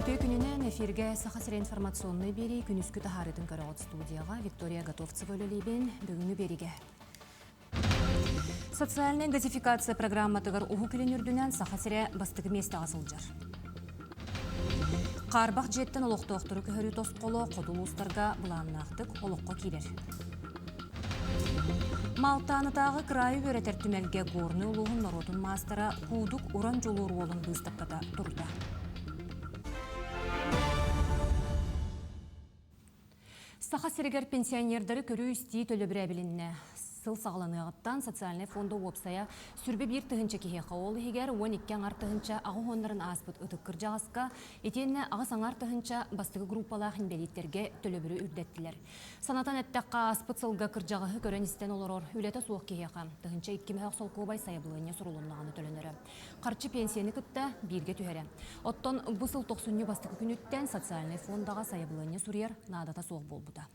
Үтүө күнүнэн эфиргэ Саха сирэ информационнай биэрии күнүскү таһаарыытын көрөҕүт студияҕа Виктория Готовцева үлэлиибин. Бүгүҥҥү биэриигэ Социальнай газификация программатыгар Уһук Илин үрдүнэн Саха сирэ бастакы миэстэҕэ сылдьар. Хаарбах дьиэттэн олохтоохтору көһөрүү тосхоло хоту улуустарга былааннаахтык олоххо киирэр. Малтаанытааҕы кыраайы үөрэтэр түмэлгэ Горнай улууһун норуотун маастара Куудук Уран Дьулуур уолун быыстапката турда. Саха сиригэр пенсионердары көрүү-истии төлөбүрэ эбилиннэ. Сыл саҕаланыаҕыттан социальнай фонда уопсайа сүрбэ биир тыһыынча киһиэхэ, ол иһигэр 12 аҥар тыһыынча аҕыс уоннарын ааспыт ытык кырдьаҕаска, итиэннэ аҕыс аҥар тыһыынча бастакы группалаах инбэлииттэргэ төлөбүрү үрдэттилэр. Санатан эттэххэ, ааспыт сылга кырдьаҕаһы көрөн-истэн олорор үлэтэ суох киһиэхэ 1002 мөһөөх солкуобай сайабылыанньа сурулуннаҕына төлөнөрө. Харчы пенсияны кытта бииргэ түһэрэ. Оттон бу сыл тохсунньу бастакы күнүттэн социальнай фондаҕа сайабылыанньа суруйар наадата суох буолбута.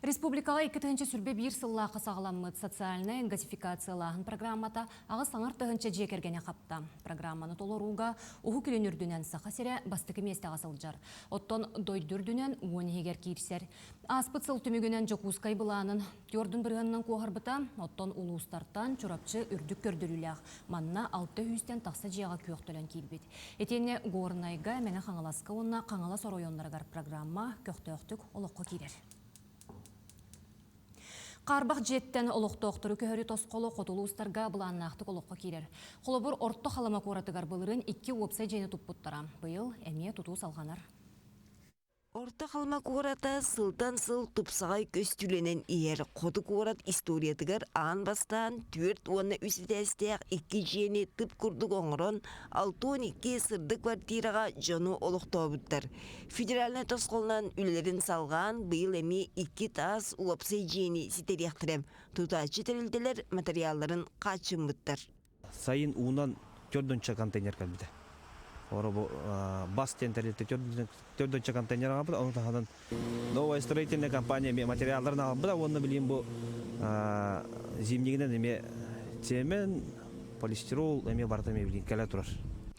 Республикаҕа 2021 сыллаахха саҕаламмыт социальнай газификациялааһын программата аҕыс аҥар тыһыынча дьиэ кэргэни хапта. Программаны толорууга Уһук Илин үрдүнэн Саха сирэ бастакы миэстэҕэ сылдьар. Оттон дойду үрдүнэн уон иһигэр киирсэр. Ааспыт сыл түмүгүнэн Дьокуускай былаанын түөрдүн бырыһыанынан куоһарбыта, оттон улуустартан Чурапчы үрдүк көрдөрүүлээх. Манна алта сүүстэн тахса дьиэҕэ күөх төлөн киирбит. Итиэннэ Горнайга, Мэҥэ Хаҥаласка уонна Хаҥалас оройуоннарыгар программа көхтөөхтүк олоххо киирэр. Хаарбах дьиэттэн олохтоохтору көһөрүү тосхоло хоту улуустарга былааннаахтык олоххо киирэр. Холобур, Орто Халыма куоратыгар былырыын икки уопсай дьиэни туппуттара. Быйыл эмиэ тутуу салҕанар. Орто Халыма куората сылтан сыл тупсаҕай көстүүлэнэн иһэр. Хоту куорат историятыгар аан бастаан түөрт уонна үс этээстээх икки дьиэни тып курдук оҥорон, 62 сырдык квартираҕа дьону олохтообуттар. Федеральнай тосхолунан үлэлэрин салҕаан, быйыл эмиэ икки таас уопсай дьиэни ситэриэхтэрэ. Тутааччы тэрилтэлэр материалларын хааччыммыттар. Сайын уунан төрдүнчэ контейнер кэлбитэ. Оро бу бас диэн тэрилтэ төрдүнчэ контейнер аҕалбыт, ону таһынан новая строительная компания эмиэ материалларын аҕалбыта уонна билигин бу зимнигинэн эмиэ цемент, полистирол эмиэ барыта эмиэ билигин кэлэ турар.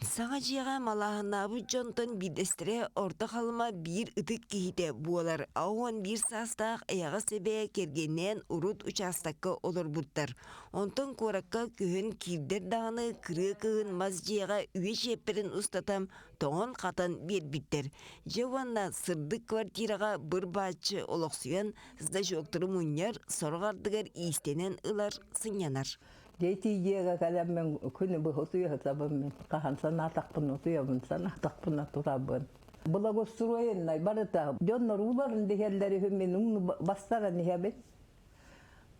Саҥа дьиэҕэ малааһыннаабыт дьонтон биирдэстэрэ Орто Халыма биир ытык киһитэ буолар. 11 саастаах эйэҕэс эбээ кэргэнинээн урут учаастакка олорбуттар. Онтон куоракка күһүн киирдэр даҕаны кырыа кыһын мас дьиэҕэ үйэ чиэппэрин устата тоҥон-хатан биэрбиттэр. Дьэ уонна сырдык квартираҕа быр-бааччы олохсуйан значоктары мунньар, сорох ардыгар иистэнэн ылар, сынньанар. Дети дьиэгэ кэлэммин күнү быһа утуйа сытабын мин. Хаһан санаатахпына утуйабын, санаатахпына турабын. Благоустроеннай барыта. Дьоннор ууларын диһэллэр үһү мин ууну бастаран иһэбин.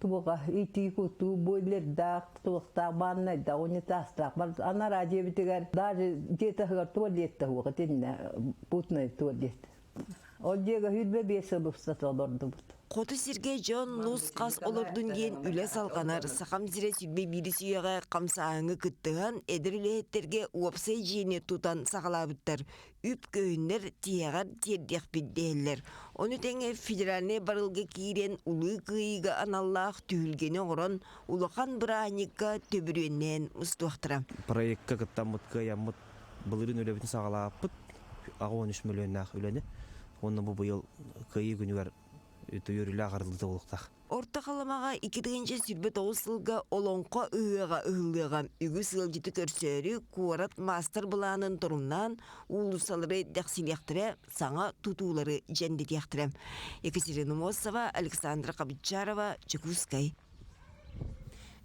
Туга итии-кутуу бойлердаах, туохтаах, бааннайдаах, унитазтаах. Анараа дьиэбитигэр даже дьиэ таһыгар туалет да суох итиннэ путный туалет. Ол дьиэгэ сүүрбэ биэс сыл устата олордубут. Хоту сиргэ дьон нус-хас олордун диэн үлэ салҕанар. Сахам сирэ сүүрбэ биирис үйэҕэ хамсааһыҥҥа кыттыһан, эдэр үлэһиттэргэ уопсай дьиэни тутан саҕалаабыттар. Үп көһүннэр тиһэҕэр тиэрдиэхпит дэһэллэр. Ону тэҥэ федеральнай барылга киирэн Улуу Кыайыыга аналлаах түһүлгэни оҥорон, улахан бырааһынньыкка төбүрүөннээн мустуохтара. Проекка кыттаммыт, кыайаммыт, былырыын үлэбитин саҕалаабыппыт, 83 мөлүйүөннээх үлэни. Уонна бу быйыл Кыайыы күнүгэр үөрүүлээх арыллыыта буолуохтаах. Орто Халымаҕа 2029 сылга Олоҥхо ыһыаҕа ыһыллыаҕа. Үгүс ыалдьыты көрсөөрү куорат маастар-былаанын торумнаан, уулуссалары дэхсилиэхтэрэ, саҥа тутуулары дьэндитиэхтэрэ. Екатерина Мосова, Александра Хабычарова, Дьокуускай.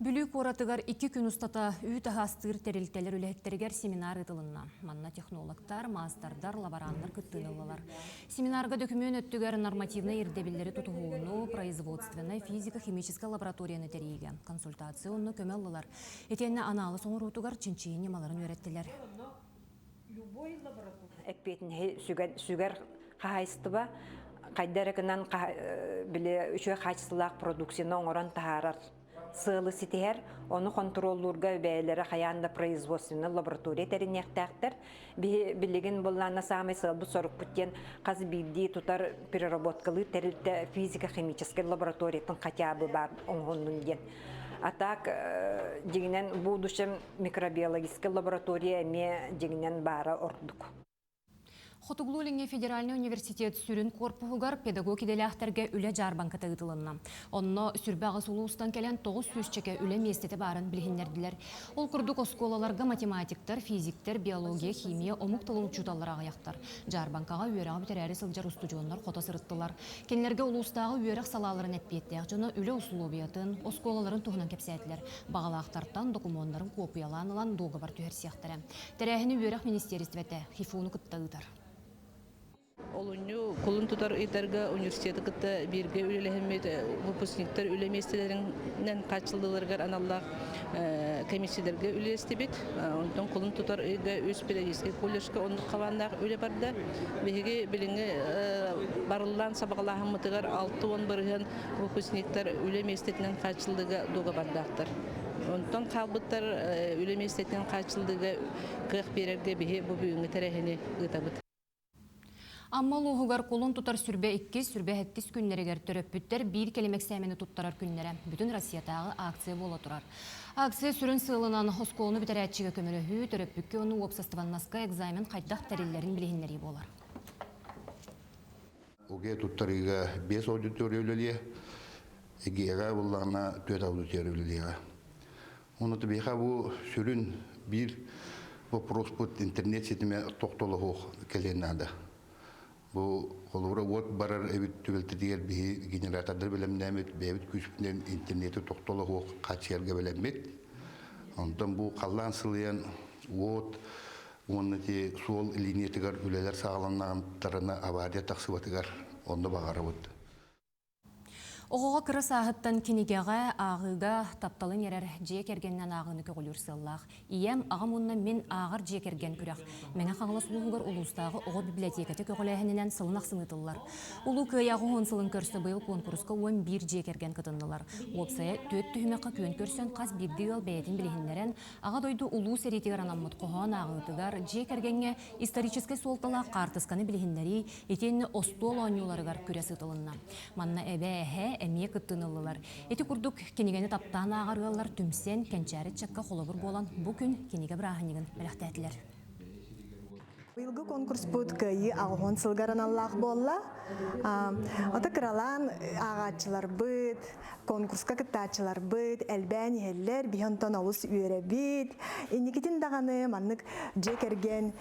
Бүлүү куоратыгар икки күн устата үүт аһаастыыр тэрилтэлэр үлэһиттэригэр семинар ыытылынна. Манна технологтар, маастардар, лабораннар кыттыыны ыллылар. Семинарга дөкүмүөн өттүгэр нормативнай ирдэбиллэри тутуһууну, производственнай физико-химическай лабораторияны тэрийиигэ консультация уонна көмө ыллылар. Итиэннэ анаалыс оҥоруутугар чинчийии ньымаларын үөрэттилэр. Эппиэтинэһи сүгэр хаһаайыстыба хайда эрэ гынан били үчүгэй хаачыстыбалаах продукцияны оҥорон таһаарар сыалы ситиһэр, ону хонтуруоллуурга бэйэлэрэ хайаан да производственнай лаборатория тэриниэхтээхтэр. Биһи билигин буллаана саамай сыалбыт-сорукпут диэн хас биирдии тутар переработкалыыр тэрилтэ физико-химическай лабораториятын хотя бы баар оҥоһуннун диэн. А так дьиҥинэн в будущем микробиологическай лаборатория эмиэ дьиҥинэн баара ордук. Хотугулуу-Илиҥҥи федеральнай университет сүрүн корпуһугар педагог идэлээхтэргэ үлэ дьаарбаҥката ыытылынна. Онно сүрбэ аҕыс улуустан кэлэн 900-чэкэ үлэ миэстэтэ баарын билиһиннэрдилэр. Ол курдук оскуолаларга математиктар, физиктэр, биология, химия, омук тылын учууталлара аҕыйахтар. Дьаарбаҥкаҕа үөрэҕи бүтэрээри сылдьар устудьуоннар хото сырыттылар. Кинилэргэ улуустааҕы үөрэх салааларын эппиэттээх дьоно үлэ усулуобуйатын, оскуолаларын туһунан кэпсээтилэр. Баҕалаахтартан докумуоннарын куопуйалаан ылан дуогабар түһэрсиэхтэрэ. Тэрээһини үөрэх министиэристибэтэ ХИФУ-ну кытта ыытар. Олунньу кулун тутар ыйдарга университеты кытта бииргэ үлэлэһиммит выпускниктар үлэ миэстэлэринэн хааччыллыыларыгар аналлаах комиссияларга үлэлэстибит. Онтон кулун тутар ыйга үс педагогическай колледжка оннук хабааннаах үлэ барда. Биһиги билиҥҥи барыллаан сабаҕалааһыммытыгар 60% выпускниктар үлэ миэстэтинэн хааччыллыыга дуогабардаахтар. Онтон хаалбыттар үлэ миэстэтинэн хааччыллыыга кыах биэрэргэ биһи бу бүгүҥҥү тэрээһини ыытабыт. Амма улууһугар кулун тутар сүрбэ иккис, сүрбэ сэттис күннэригэр төрөппүттэр биир кэлим эксээмэни туттарар күннэрэ бүтүн Россиятааҕы акция буола турар. Акция сүрүн сыалынан оскуоланы бүтэрээччигэ көмөлөһүү, төрөппүккэ уонна уопсастыбаннаска экзамен хайдах тэриллэрин билиһиннэрии буолар. ОГЭ туттарыыга биэс аудитория үлэлиэ, ЭГЭ-ҕэ буллаҕына түөрт аудитория үлэлиэҕэ. Онно биһиэхэ бу сүрүн биир боппуруоспут интернет ситимэ тохтолоһуох кэлиэн наада. Бу холобура уот барар эбит түбэлтэтигэр биһи генератордар бэлэмнээммит, бэйэбит күүспүтүнэн интернети тохтолоһуох хааччыйарга бэлэммит. Онтон бу халлаан сылыйан уот уонна ити суол линиятыгар үлэлэр саҕаланнаҕыттарына авария тахсыбатыгар онно баҕарабыт. Оҕоҕо кыра сааһыттан кинигэҕэ, ааҕыыга тапталын эрэр дьиэ кэргэнинэн ааҕыыны көҕүлүүр сыаллаах. Ийэм, аҕам уонна мин ааҕар дьиэ кэргэн күрэх Мэҥэ Хаҥалас улууһугар улуустааҕы оҕо библиотеката көҕүлээһининэн сылын ахсын ыытыллар. Улуу Кыайыы аҕыс сылын көрсө быйыл куонкуруска 11 дьиэ кэргэн кытыннылар. Уопсайа түөрт түһүмэххэ күөн көрсөн хас биирдии ыал бэйэтин билиһиннэрэн, Аҕа дойду Улуу сэриитигэр анаммыт хоһоон ааҕыытыгар дьиэ кэргэҥҥэ историческай суолталаах хаартысканы билиһиннэрии итиэннэ остуол оонньууларыгар күрэс ыытылынна. Манна эбээ-эһээ эмиэ кыттыыны ыллылар. Ити курдук кинигэни таптаан ааҕар ыаллар түмсэн, кэнчээри ыччакка холобур буолан бу күн кинигэ бырааһынньыгын бэлэхтээтилэр. Быйылгы конкурспут Кыайыы аҕыһын сылгар аналлаах буолла. Ото кыралаан ааҕааччыларбыт, конкурска кыттааччыларбыт элбээн иһэллэр, биһи онтон олус үөрэбит. Инникитин даҕаны маннык дьиэ кэргэн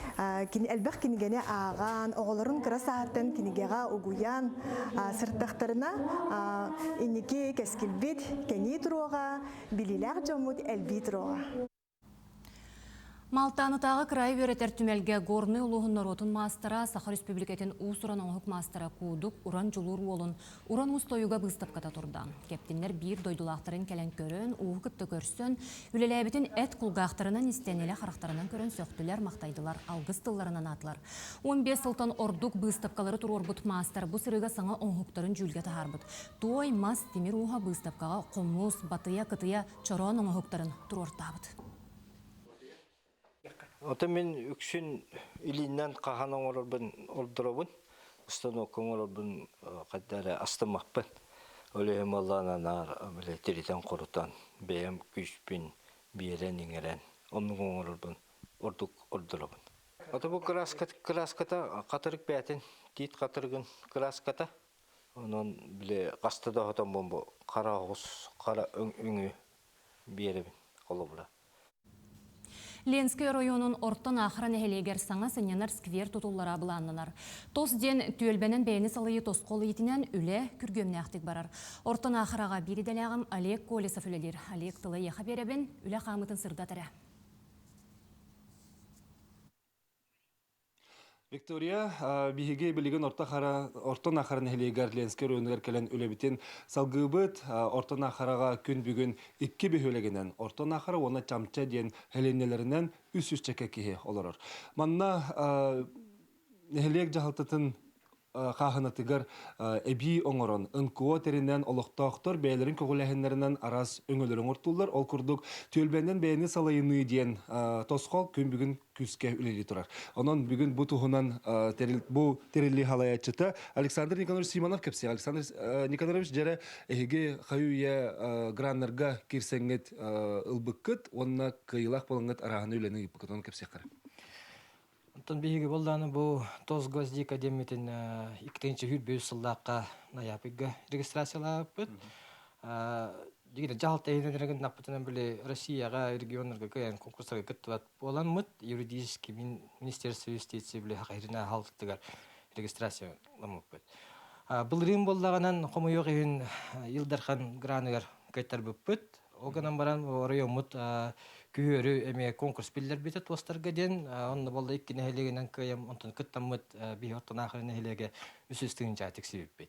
элбэх кинигэни ааҕан, оҕолорун кыра сааһыттан кинигэҕэ угуйан сырыттахтарына инники кэскилбит кэҥии туруоҕа, билиилээх дьоммут элбии туруоҕа. Малтаанытааҕы кыраайы үөрэтэр түмэлгэ Горнай улууһун норуотун маастара, Саха Республикатын уус-уран оҥоһук маастара Куудук Уран Дьулуур уолун Уран Уус тойуга быыстапката турда. Кэптиннэр биир дойдулаахтарын кэлэн көрөн, ууһу кытта көрсөн, үлэлээбитин эт кулгаахтарынан истэн, илэ харахтарынан көрөн сөхтүлэр-махтайдылар, алгыс тылларын анаатылар. 15 сылтан ордук быыстапкалары туруорбут маастар бу сырыыга саҥа оҥоһуктарын дьүүлгэ таһаарбыт. Туой, мас, тимир ууһа быыстапкаҕа хомус, батыйа, кытыйа, чороон оҥоһуктарын туруортаабыт. Ото мин үксүн илииннэн хаһан оҥорорбун ордоробун, установка оҥорорбун хайда эрэ астыммаппын. Ол иһин буоллаҕына наар били тиритэн-хорутан, бэйэм күүспүн биэрэн иҥэрэн оннук оҥорорбун ордук ордоробун. Ото бу кырааската хатырык бээтин, тиит хатырыгын кырааската. Онон били хаста да хотон бу хара оҕус, хара өҥү биэрэбин холобура. Ленскэй оройуонун Орто Наахара нэһилиэгэр саҥа сынньанар сквер тутуллара былааннанар. ТОС диэн түөлбэнэн бэйэни салайыы тосхол иитинэн үлэ күргүөмнээхтик барар. Орто Наахараҕа биир идэлээҕим Олег Колесов үлэлиир. Олег тыла эйиэхэ биэрэбин, үлэ хаамыытын сырдат эрэ. Виктория, биһиги билигин Орто Хара, Орто Нахара нэһилиэгэр Ленскэй оройуонугар кэлэн үлэбитин салгыыбыт. Орто Нахараҕа күн бүгүн икки бөһүөлэгинэн Орто Нахара уонна Чамча диэн сэлиэнньэлэринэн 300 чэкэ киһи олорор. Манна нэһилиэк дьаһалтатын хааһынатыгар эбии оҥорон, НКО тэринэн олохтоохтор бэйэлэрин көҕүлээһиннэринэн араас өҥөлөрү оҥортууллар. Ол курдук, түөлбэнэн бэйэни салайыныы диэн тосхол күн бүгүн күүскэ үлэлии турар. Онон бүгүн бу туһунан бу тэриллии халайааччыта Александр Николаевич Симонов кэпсиэ. Александр Николаевич дьэрэ эһиги хайы-үйэ граннарга киирсэҥҥит ылбыккыт уонна кыайыылаах буолаҥҥыт арааһына үлэни ыыппыккыт. Ону кэпсиэххэ. Оттон биһиги буоллааны бу ТОС Гвоздика диэммитин 2023 сыллаахха ноябрьга регистрациялаабыппыт. Дигире дьаһалта иһинэн гыннахпытынан били Россияҕа регионнарга кыайан конкурстарга кыттыбат буоламмыт юридический министерство юстиции били хахирина халтыгар регистрацияламмыппыт. Былырыын буоллаҕынан хомойуох иһин Ил Дархан граныгар кыайтарбыппыт. Ол гынан баран оройуоммут күһүөрү эмиэ конкурс биллэрбитэ туостарга диэн, онно буолла икки нэһилиэгинэн кыайан онтон кыттаммыт биһи оттон аахыры нэһилиэгэ үсүс тыһыынча тиксибиппит.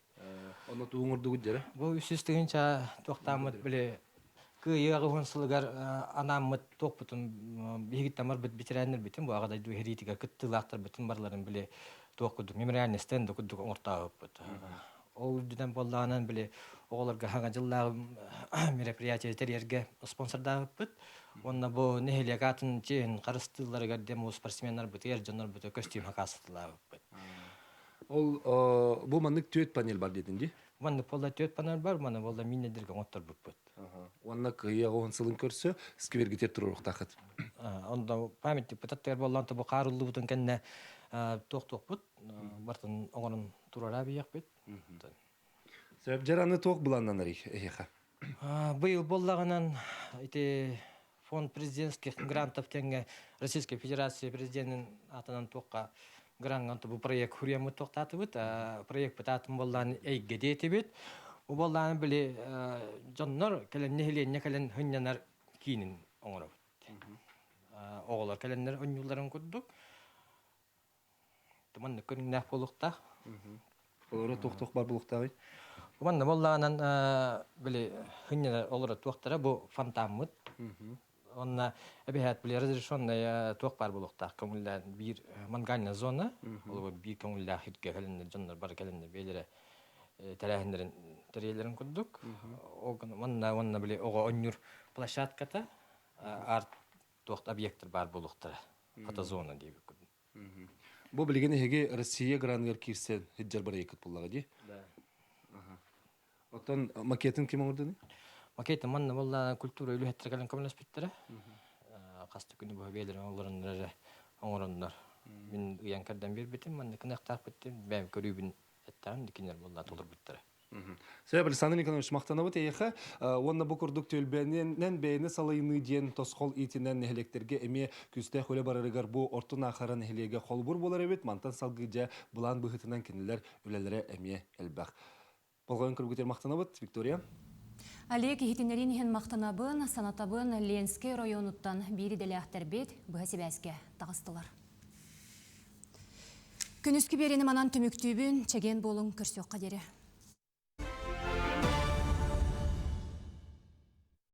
Онно тугу оҥордугут дьэрэ? Бу үсүс тыһыынча туохтааммыт били кыайыы аҕыһын сылыгар анааммыт туохпутун биһигиттэн барбыт ветераннарбытын бу аҕа дойду сэриитигэр кыттыылаахтарбытын барыларын били туох курдук мемориальный стенд курдук оҥортообуппут. Ол үрдүнэн буоллаҕынан били оҕолорго хаҥа дьыллааҕы мероприятие тэрийэргэ спонсордаабыппыт. Уонна бу нэһилиэк аатын чиэһин харыстыылларыгар диэн бу спортсменнарбытыгар дьоннорбутугар көстүүм хакаастатылаабыппыт. Ол бу маннык түөрт панель бар диэтин дии? Маннык буолла түөрт панель бар, манна буолла миннедерге оҥотторбуппут. Уонна кыайыы оҕуһун сылын көрсө сквергитер туруоруохтаахыт. Онно памятник бытаттыгар буоллаан бу хаарыллыбытын кэннэ туох-туохпут бартын оҥорон турара биэхпит. Сөп дьэр аны туох былааннанарый эһиэхэ? Быйыл буоллаҕынан ити фонд президентских грантов тэҥҥэ Российской Федерация президенин атынан туохха гранган бу проект хуруйаммыт туохтаатыбыт. Проект атын буоллаан эйгэ диэтибит. Бу буоллаан били дьоннор кэлэн нэһилиэнньэ кэлэн хынньанар киинин оҥоробут. Оҕолор кэлэннэр онньуулларын курдук. Маннык көрүҥнээх буолуохтаах. Олоро туох-туох бар буолуохтааҕый? Манна буоллаҕынан били хынньанар олоро туохтара бу фонтаммыт. Онно эбэһээт били разрешенная туох баар буолуохтаах көҥүллээн биир мангальная зона, ол биир көҥүллээх иргэ кэлиннэр дьоннор бары кэлиннэр бэйэлэрэ тэрээһиннэрин тэрийэллэрин курдук. Ол манна уонна били оҕо онньуур площадката арт туох объектар баар буолуохтара. Фотозона диэбит курдук. Бу билигин эһиги Россия граныгар киирсэн сылдьар бырайыаккыт буллаҕа дии? Да. Оттон макетын ким оҥордуный? Макеты манна буолла культура үлэһиттэрэ кэлэн көмөлөспүттэрэ. Хас да күнү быһа бэйэлэрин оҥороннор эрэ оҥороннор. Мин ыйан кэрдэн биэрбитим, манна кыныахтаахпыт бэйэм көрүүбүн эттэҕим, кинилэр буолла толорбуттара. Сөп, Александр Николаевич, махтанабыт эйиэхэ. Уонна бу курдук түөлбэнэн бэйэни салайыныы диэн тосхол иитинэн нэһилиэктэргэ эмиэ күүстээх үлэ барарыгар бу Орто Наахара нэһилиэгэ холобур буолар эбит. Мантан салгыы дьэ былаан быһыытынан кинилэр үлэлэрэ эмиэ элбэх. Болҕойон көрбүтүгэр махтанабыт, Виктория. Олег иһитиннэриин иһин махтанабын, санатабын Ленскэй оройуонуттан биир идэлээхтэрбит быһа сибээскэ таҕыстылар. Күнүскү биэриини манан түмүктүүбүн, чэгиэн буолуҥ, көрсүөххэ диэри.